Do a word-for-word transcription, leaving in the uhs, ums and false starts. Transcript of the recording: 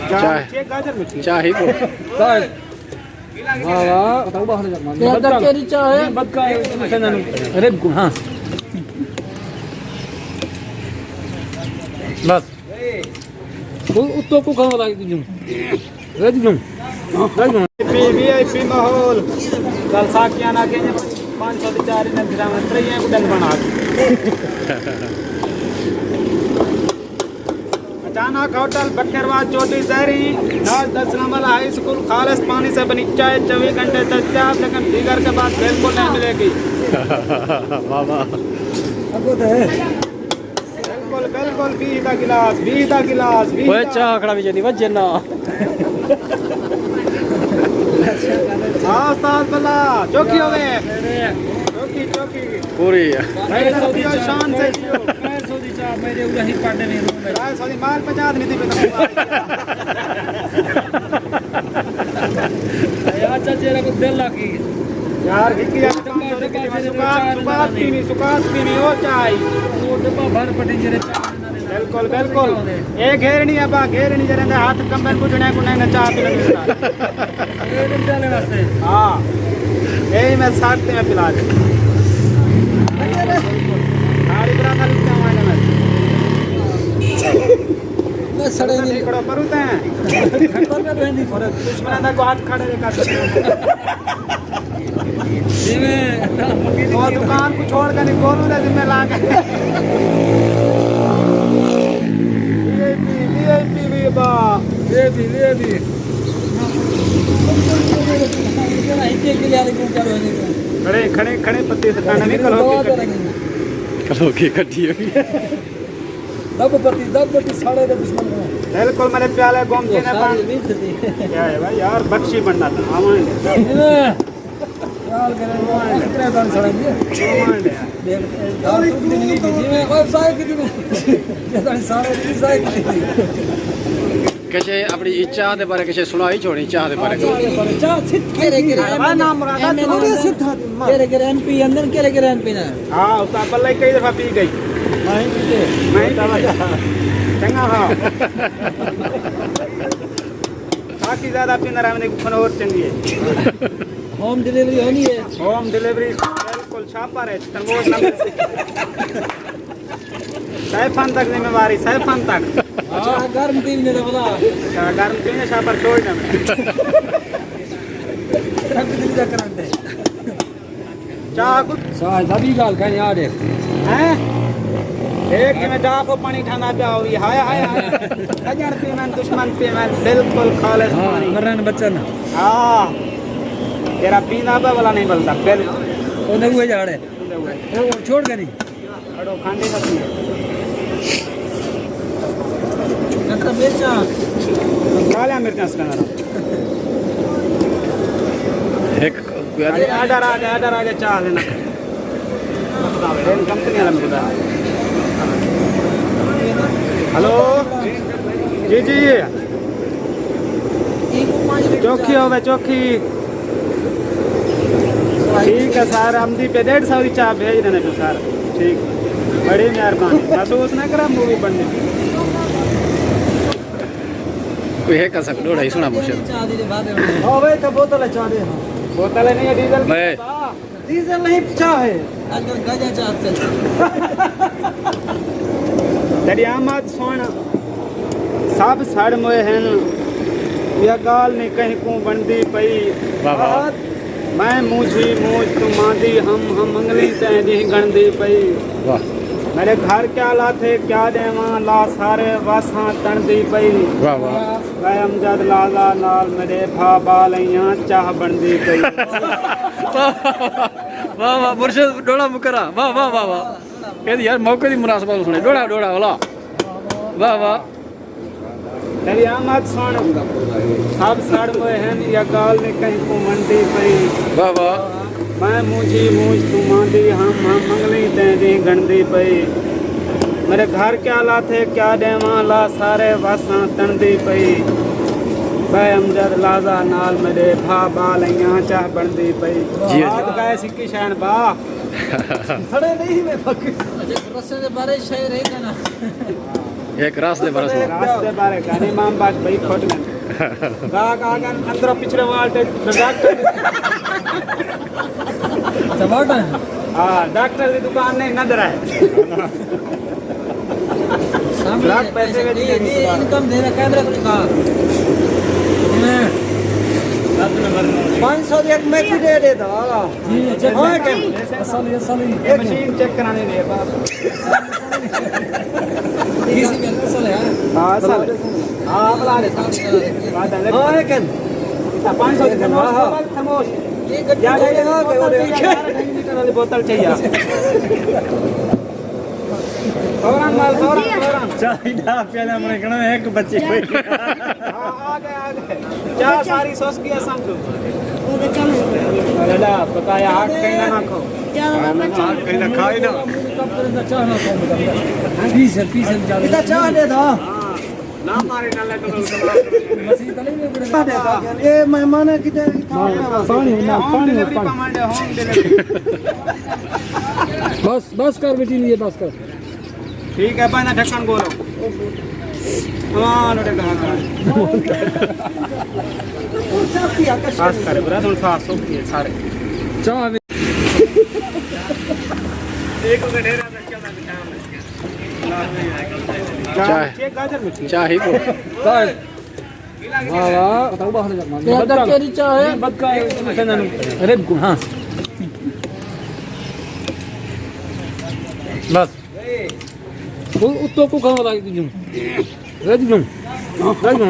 چاہ، چاہ ہی کو۔ واہ واہ، بتاؤ باہر جا۔ یہ ادھر تیری چاہ ہے؟ بدکا ہے، اس میں سے نہ، ارے ہاں۔ بس۔ اتو کو کھانا لگا تجھوں۔ رج گم۔ رج گم۔ وی آئی پی، وی آئی پی ماحول۔ کل ساکیاں نہ کہیں پانچ سو دے چار انہیں پھراویں، تریاں کو ڈنگ بنا۔ اچانک ہوٹل بکھروا چوٹی زہری، ناز دس نمبر ہائی اسکول، خالص پانی سے بنی چائے، چوبیس گھنٹے دستیاب، لیکن فیور کے بعد بالکل نہیں ملے گی۔ واہ واہ۔ بالکل، بالکل، بیس دا گلاس، بیس دا گلاس، بیس اوئے دا۔ چاہ آکھݨا وی جیندی وجہ نہ۔ ہاں، استاد بلا، چوکی ہوے۔ چوکی، چوکی۔ پوری ہے۔ بھائی، سعودی شان سے جیو۔ خیر سعودی چاہ، میرے ادھر ہی پاٹے میں روم ہے۔ خیر سعودی مال پچاس نہیں تھی پتا۔ اچھا، جیرا کو دل لگی۔ یار، ہکی ڈبہ، ڈبہ، سکات، سکات پینی، سکات پینی، او چائی۔ او ڈبہ بھر پٹی جیرے چاہ۔ بالکل، بالکل۔ اے گھیرنی ابا، گھیرنی جیرے دے ہاتھ کمبن بجھنے کو نہیں نہ چاہ پی لگی۔ اے ڈبہ لینے واسطے۔ ہاں۔ اے میں ساتھ میں پلا دے۔ ساری برا کر لیتے ہیں میں۔ سڑے نہیں۔ کڑو پروتے ہیں۔ اور دشمنوں دا کو ہاتھ کھڑے کر۔ جیویں او دکان کو چھوڑ کے نہیں، گولو دے ذمہ لا کے۔ وی آئی پی، وی آئی پی، وی آئی پی۔ کھڑے، کھڑے، کھڑے پتی سکانا نہیں، کلو کی کٹی۔ کلو کی کٹی ہوئی۔ دب پتی، دب پتی ساڑے دے دشمن کو۔ بالکل، میرے پیالے گم جی نے پان۔ کیا ہے بھائی یار، بخشی بننا تھا، آوان دے۔ خیال کرے، کتنے دن سڑے دے۔ آوان دے۔ دیکھ، دار تو بھی نہیں دی، جی میں، اوئے، سائے کتنی؟ یہ تو ساڑے دی، سائے کتنی؟ کسے اپݨی چاہ دے بارے کسے سݨائی چھوڑی، چاہ دے بارے۔ چاہ دے بارے، چاہ ست کیرے کیرے ایم این اے، ایم این اے، کیرے کیرے ایم پی اندر، کیرے کیرے ایم پی نہ۔ ہاں، استاد بلے کئی دفعہ پی گئی۔ میں ہی پیتے۔ میں ہی پیتے۔ چنگا ہاں۔ باقی زیادہ پیندا رہندے، کھن اور چنگی ہے۔ ہوم ڈیلیوری ہونی ہے۔ ہوم ڈیلیوری بالکل چھاپا رہے، تنگوز نمبر سے۔ سیفان تک ذمہ واری، سیفان تک۔ اچھا، گرم تین میرا بلا۔ اچھا، گرم تین شاہ پر چھوڑ دے۔ رب دل دا کرن دے۔ چاہ کو ساہ دا بھی گال کہیں آ دے۔ ہیں؟ ایک میں دا کو پانی ٹھنڈا پیا ہوئی۔ ہائے، ہائے، ہائے۔ سجن پیمن، دشمن پیمن، بالکل خالص ہاں، پانی۔ مرن بچن۔ ہاں۔ تیرا پینا پہ والا نہیں بلتا، بالکل۔ وہ نہیں ہوئے جاڑے۔ وہ چھوڑ کے نہیں۔ اڑو کھانڈے ختم ہے۔ کترا مرچاں؟ کالیاں مرچاں سکنا۔ ایک ارے آرڈر آ گیا، آرڈر آ گیا، چاہ لینا۔ کمپنی والا ملتا۔ ہلو، جی جی، چوکھی ہوے، چوکھی۔ ٹھیک ہے سر، آمدی پہ ڈیڑھ سو دی چاہ بھیج دینے پہ سر۔ ٹھیک، بڑی مہربانی، محسوس نہ کرا مووی بننے۔ کوئی ہے کسا ڈوڑا ہی سونا موشن۔ چاہ دی دے بعد میں۔ ہاں بھائی، تو بوتل ہے چاہ دے۔ بوتل ہے نہیں ہے، ڈیزل۔ میں ڈیزل نہیں، چاہ ہے۔ اندر گاجا چاہ چل۔ تیݙی آمد سݨ سب سڑ موئے ہن، یا ڳالھ نہیں کہیں کوں بݨدی پئی۔ واہ واہ۔ میں مونجھی مونجھ توں ماندی ہم، ہم انگلیں تیں ݙینہہ ڳݨدی پئی۔ واہ۔ میݙے گھر کیا لاتھے کیا ݙیواں، لا سارے واساں تݨدی پئی۔ واہ واہ۔ اے امجد لازا نال میݙے بھا ٻال ایاں چاہ بݨدی پئی۔ واہ واہ، مرشد ݙوہڑا مکرا، واہ واہ واہ واہ۔ اے یار موقع دی مناسبت سݨے، ݙوہڑا ݙوہڑا والا۔ واہ واہ۔ تیݙی آمد سݨ سب سڑ موئے ہن، یا ڳالھ نہیں کہیں کوں بݨدی پئی۔ واہ واہ۔ میں مونجھی مونجھ توں ماندی ہم، ہم انگلیں تیں ݙینہہ ڳݨدی پئی۔ میݙے گھر کیا لاتھے کیا ݙیواں، لا سارے واساں تݨدی پئی۔ بھے امجد لازا نال میݙے بھا ٻال ایاں چاہ بݨدی پئی۔ جی، جی۔ آد گائے سکی شین با۔ سڑے نہیں میں پک۔ اچھا، رسے دے بارے شاعر ہے کنا؟ ایک راس دے برس ہوا۔ راستے بارے کہانی امام باش بھائی کھوٹ گئے۔ گاہک آ گئے اندروں پچھلے وال تے ڈاکٹر۔ اچھا، واٹر۔ ہاں، ڈاکٹر دی دکان نہیں نظر آئے۔ سامنے بلاک پیسے میں یہ، یہ انکم دے رہا، کیمرہ کو دکھا۔ پانچ سو دی ایک میچی دے دے دا۔ جی، چیک ہاں کر۔ کن۔ اصل ہی، اصل ہی۔ یہ مشین چیک کرانے دے بس۔ اسی میں اصل ہے۔ ہاں، اصل ہے۔ ہاں، بلا دے۔ بات ہے۔ ہاں کن۔ پانچ سو دی خاموش، خاموش۔ یہ گڈی یار، چاہیے۔ یہ بوتل چاہیے، یار، ڈھائی لیٹر والی بوتل چاہیے۔ فوراً مال، فوراً، فوراً۔ چاہی دا پیالہ میں کہنا ایک بچے کوئی۔ ہاں، آ گئے، آ گئے۔ چاہ ساری سوس گیا سمجھو۔ اللہ، بقایا حق کہیں نہ کھو۔ کہیں نہ کھائے نا۔ پیسل، پیسل جاوے۔ ادا چاہ دے دا۔ نہ مارے نہ لگو۔ مسیح تلے میں بڑے۔ چاہ دے دا۔ اے مہمان ہے کتے؟ پانی نہ، ہوم پانی ڈیلیوری پانی۔ پاوانڈے، ہوم ڈیلیوری۔ بس بس کر بیٹی، نہیں بس کر۔ ٹھیک ہے، پہنا ڈھکن کھولو۔ ہاں، لوٹے کہاں کر۔ خاص کر برا، ہن ساس سوکھی ہے سارے۔ چاہ بھی۔ چاہ، چاہ گاجر مٹھی۔ چاہ ہی کو۔ واہ واہ، بتاؤ باہر جانا۔ یہ اندر کیری چاہ ہے؟ بدکا ہے، اس میں سے نہ۔ ارے ہاں۔ بس۔ وہ اتو کو کھانا لگا دیجو۔ رہ دیجو۔ رہ دیجو۔